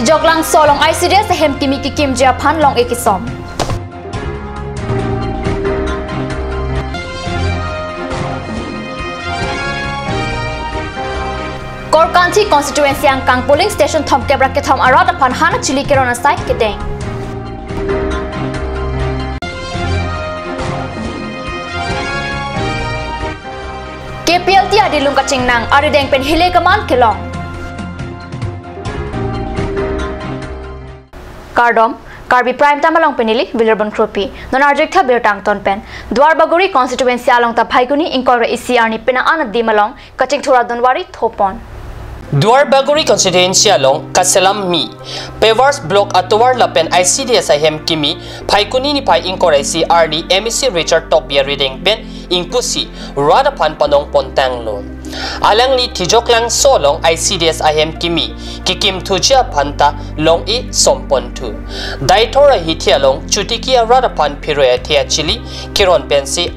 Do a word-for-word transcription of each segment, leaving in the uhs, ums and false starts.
Joklangso along I C D S ahem kimi kikimji aphan long-e kisom. Korkanthi constituency angkang polling station thomkep ra kethom arat aphan han achili keron asai kedeng. K P L T adilung kachingnang arideng pen hile keman kelong. Kardom, Karbi Prime Time along pen neli Wilarbon Kropi. Non arjutha birta angton pen. Duarbagori constituency along ta Phaikuni ingkoi ra isi arni penang an adim along kachingthur adunwari thopon. Duarbagori constituency along Kaselam mi, Pavers block atovar lapen I C D S ahem kimi Phaikuni niphai ingkoi ra isi arni M A C Richard Tokbi arideng pen ingpusi rat aphan panong pontanglo. Alangli Tijoklangso along I C D S ahem kimi kikimthuji aphan ta long-e somponthu. Deithor ahithi along chotiki arat aphan phiroi athe achili keron pensi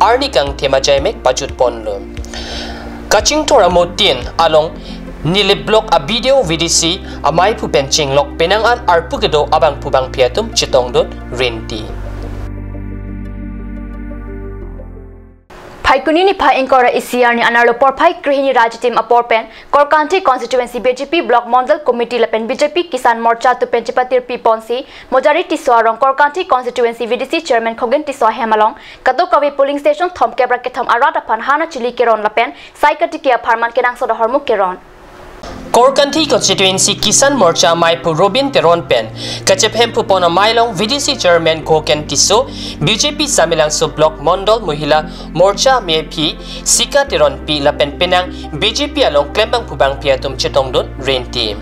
arni kangthim ajaimek pajutponlo. Kachingthur amotin along Nilip block a B D O, V D C amei phu pen chinglok penang an arpu kedo abangphu bangphi atum chetongdun rinti. Phaikuni niphai ingkoi ra isi arni anerlo porphai krehini ra ajitim apor pen Korkanthi constituency B J P block mondal committee lapen B J P Kisan Morcha atum pen chepatirpi ponsi Mojari Tisso arong Korkanthi constituency V D C chairman Khogen Tisso ahem along kadokave polling station thomkep ra kethom arat aphan han achili keron lapen sai katiki apharman kenangsot ahormu keron. Korkanthi constituency Kisan Morcha amei phu Robin Teron pen kachephemphu pon amei along V D C chairman Khogen Tisso, B J P Samelangso block mondal mohila Morcha amei aphi Sika Teronpi lapen penang B J P along klembangphu bangphi atum chetongdun rinti.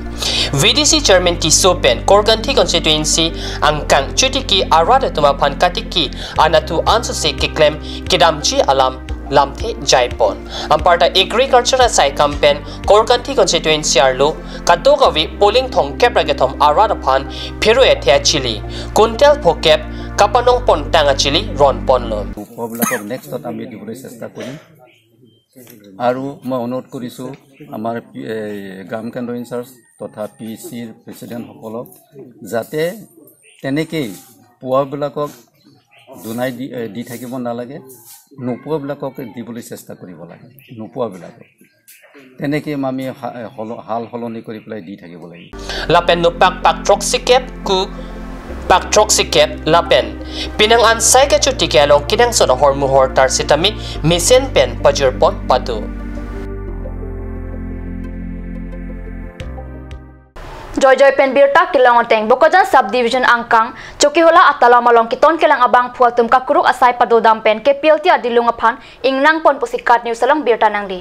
V D C chairman Tisso pen Korkanthi constituency angkang chotiki arat atum aphan katiki anatthu ansose keklem kedamji alam lamthe jaipon. Anparta agriculture asaikam pen Korkanthi constituency arlo kadokave polling thomkep ra kethom arat aphan phiroi athe achili quintal phokep kapanong pontang achili ronponlo. উপভোক্তাবিলাকক নেক্সটত আমি দিবলৈ চেষ্টা কৰিম। আৰু মই অনুৰোধ কৰিছোঁ আমাৰ পি-, এই গ্ৰাম কেন্দ্ৰ ইনচাৰ্জ তথা পি চিৰ প্ৰেচিডেণ্টসকলক যাতে তেনেকেই পোৱাবিলাকক দুনাই দি, এ, দি থাকিব নালাগে, নোপোৱাবিলাকক দিবলৈ চেষ্টা কৰিব লাগে, নোপোৱাবিলাকক। তেনেকেই আমি হা-, এ, সল-, সাল সলনি কৰি পেলাই দি থাকিব লাগিব। Lapen nopak pak throksikep ku pak throksikep lapen penang an sai kachotiki along kenangsot ahormu hortar sitame mesen pen pajirpon pado. Joijoi pen birta kelong ateng, Bokajan Sub Division angkang Chokihola atalom along keton kelang abangphu atum kakuruk asai padodam pen K P L T adilung aphan ingnangpon pusi KAT News along birta nangdi.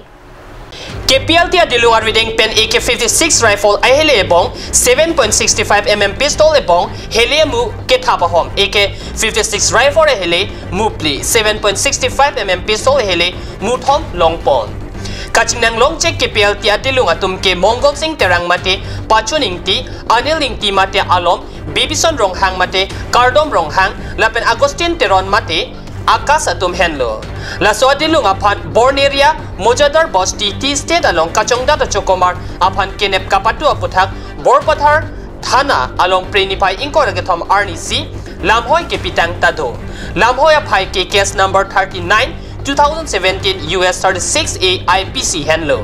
K P L T adilung arideng pen A K fifty-six rifle ahele ebong seven point six five M M pistol ebong hele amu kethap ahom, A K fifty-six rifle ahele mu phli, seven point six five M M pistol ahele mu thom longpon. Kachingnang longchek K P L T adilung atum ke Mongol Sing Terang mate Pachun Ingti, Anil Ingti mate alom, Bibison Ronghang mate Kardom Ronghang, lapen Augustine Teron mate Akash atum henlo. Laso adilung aphan Borneria Mojadar Bosti Tea Estate along kachongdat achokomar aphan kenep kapatu aputhak Borpathar Thana along Phre niphai ingkoi ra kethom arni si lamhoi kepitang ta do. Lamhoi aphai ke case number thirty-nine two thousand seventeen U S thirty-six A I P C henlo.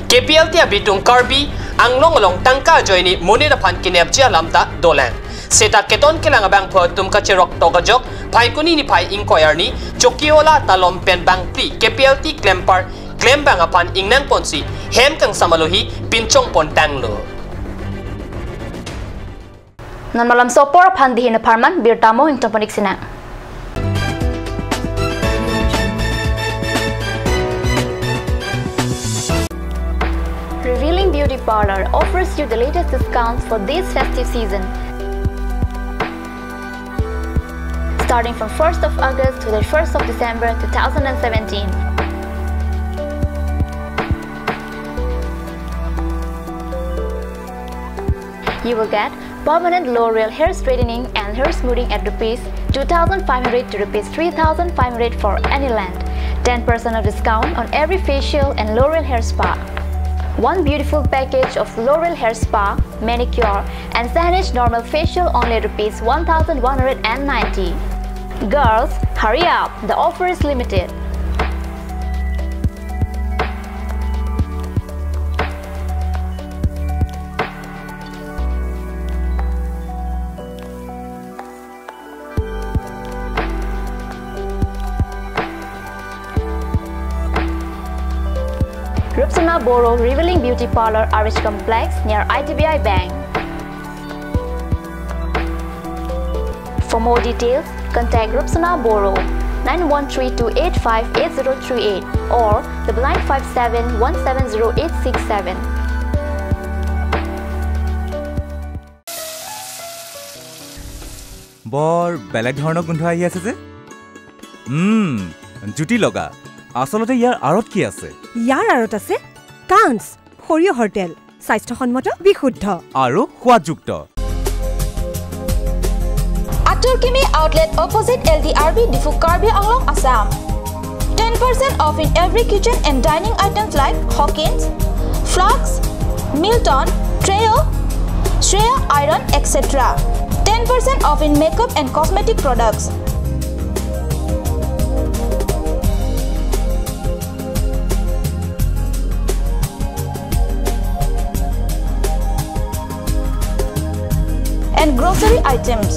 K P L T abitung Karbi Anglong along tangka ajoine monit aphan kenepji alam ta dolang. Seta keton kelang abangphu atum kacherok tok ajok Phaikuni niphai ingkoi arni Chokihola atalom pen bangphli K P L T klempar klembang aphan ingnangponsi hem kangsam alohi pinchong pontanglo. Non malomso apor aphan dihin apharman birta mo ington ponik sinang. Revealing Beauty Parlor offers you the latest discounts for this festive season. Starting from first of August to the first of December two thousand seventeen. You will get permanent L'Oreal hair straightening and hair smoothing at rupees two thousand five hundred to rupees three thousand five hundred for any length. Ten percent of discount on every facial and L'Oreal hair spa. One beautiful package of L'Oreal Hair Spa, Manicure and Sahnij Normal Facial, only rupees one thousand one hundred and ninety. Girls, hurry up, the offer is limited. Rupsana Boro Revealing Beauty Parlour, R H Complex, near I D B I Bank. For more details, contact Rupsana Boro, nine one three two eight five eight zero three eight or double nine five seven one seven zero eight six seven. বৰ বেলেগ ধৰণৰ গোন্ধ আহি আছে যে। উম, জুতি লগা। আচলতে ইয়াৰ আঁৰত কি আছে? ইয়াৰ আঁৰত আছে কাঞ্চ সৰিয়হৰ তেল, স্বাস্থ্যসন্মত, বিশুদ্ধ। আৰু সোৱাদযুক্ত। Atur Kimi Outlet, opposite L D R B, Diphu, Karbi Anglong, Assam. Ten percent off in every kitchen and dining items like Hawkins, Flux, Milton, Trio, Shreya Iron, et cetera. Ten percent off in makeup and cosmetic products. And grocery items.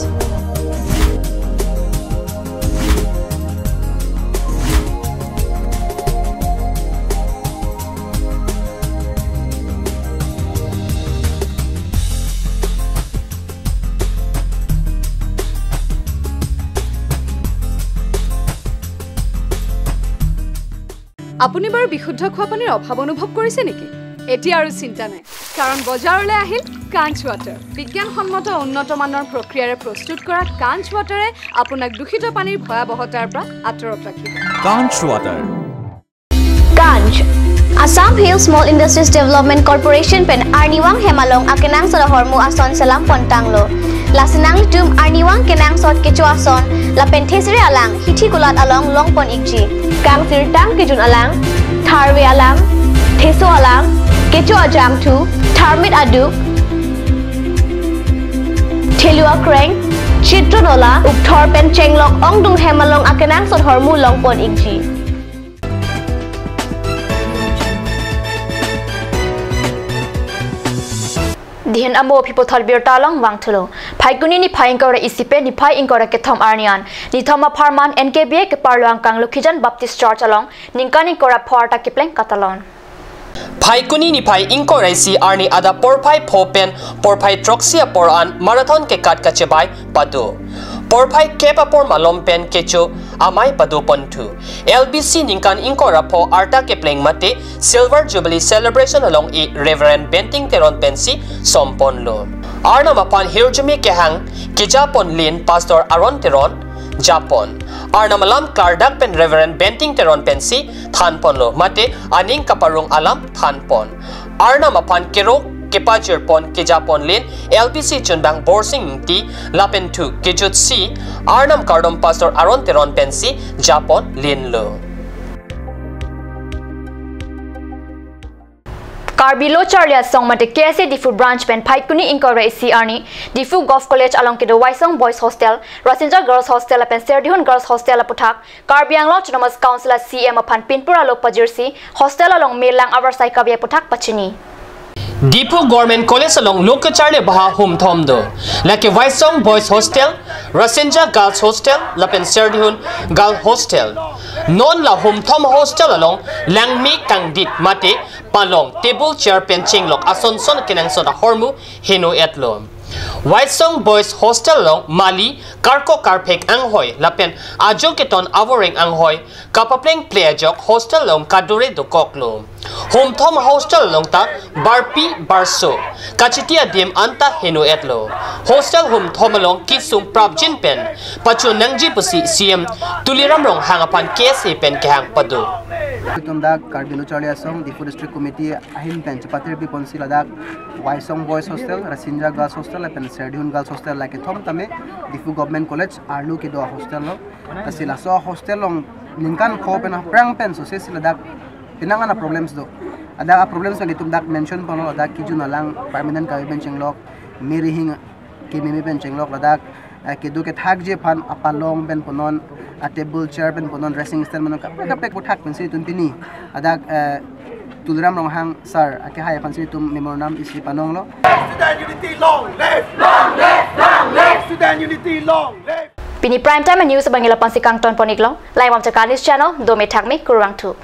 আপুনি বাৰু বিশুদ্ধ খোৱা পানীৰ অভাৱ অনুভৱ কৰিছে নেকি? এতিয়া আৰু চিন্তা নাই, কাৰণ বজাৰলৈ আহিল কাঞ্চ ৱাটাৰ। বিজ্ঞানসন্মত উন্নত মানৰ প্ৰক্ৰিয়াৰে প্ৰস্তুত কৰা কাঞ্চ ৱাটাৰে আপোনাক দূষিত পানীৰ ভয়াৱহতাৰ পৰা আঁতৰত ৰাখিব। Kanch Water. Kanch, Assam Hill Small Industries Development Corporation pen arnivang hem along akenangsot ahormu ason selam pontanglo. Lasi nanglitum arnivang kenangsot kecho ason lapen thesere alang hithi kulat along longpon ikji. Kangsirtang kejun alang, tharve alang, theso alang, kecho ajangthu, tharmit aduk, thelu akreng, chitro nola, ukthor pen chenglok ongdung hem along akenangsot ahormu longpon ikji. Dihin amo aphi puthot birta along vangthulo. Phaikuni niphai ingkoi ra isi pen niphai ingkoi ra kethom arni an nithom apharman N K B A keparlo angkang Lokhijan Baptist Church along ningkan ingkoi ra pho arta kepleng katalon. Phaikuni niphai ingkoi ra isi arni adap porphai pho pen porphai throksi apor an marathon kekat kachebai pado. Porphai kep apor malom pen kecho amei padoponthu. L B C ningkan ingkoi ra pho arta kepleng mate Silver Jubilee Celebration along-i Reverend Benting Teron pensi somponlo. Arnam aphan hirjume kehang kejaponlin Pastor Aaron Teron japon. Arnam alam klardak pen Reverend Benting Teron pensi thanponlo mate aning kaparong alam thanpon. Arnam aphan kero kepajirpon kejaponlin L B C chunbang Borsing Ingti lapen thu kejutsi Arnam kardom Pastor Aaron Teron pensi japonlinlo. Karbi Lo Charli Asong mate K S A Diphu Branch pen Phaikuni ingkoi ra isi arni Diphu Govt College along kedo Waisong Boys Hostel, Rasinja Girls Hostel lapen Serdihun Girls Hostel aputhak Karbi Anglong Autonomous Council a C M aphan pinpur alo pajirsi hostel along melang avarsai kave aputhak pachini. Diphu Government College along lo kecharli baha humthom do. Lake Waisong Boys Hostel, Rasinja Girls Hostel lapen Serdihun Girls Hostel. Non la humthom hostel along langme kangdit mate palong, table, chair pen chenglok ason son kenangsot ahormu heno-etlo. Waisong Boys Hostel along mali, karkok karphek anghoi lapen ajo keton avoreng anghoi kapaplengple ajok hostel along kadure dokoklo. Humthom hostel along ta barpi barso kachiti adim anta heno-etlo. Hostel humthom along kisung prapjin pen pacho nangji pusi C M Tuliram Ronghang aphan K S A pen kehang pado. Itum dak Karbi Lo Charli Asong Diphu District Committee ahin pen chepatir biponsi ladak Waisong Boys Hostel, Rasinja Girls Hostel lapen Serdihun Girls Hostel, lake thom tame Diphu Government College arlo kedo hostel lo. Lasi laso hostel along ningkan pho pen aphrang pen sose si ladak penang ana problems do. Ladak a-problems pen itum dak mention ponlo, ladak kejun alang permanent kave pen chenglok, me rihing kememe pen chenglok, ladak, eh, kedo kethakji aphan apalong pen punon, a-table chair pen punon, dressing stand punon, kaprek kaprek puthak pensi itum pini ladak, eh, Tuliram Ronghang sir akehai aphansi itum memorandum isi panonglo. Student unity long live! Long live! Long live! Student unity long live! Pini Prime Time News abang ila pensi kangton pon-iklo. Laibom Chakani News Channel, dome thakme, kurvangthu.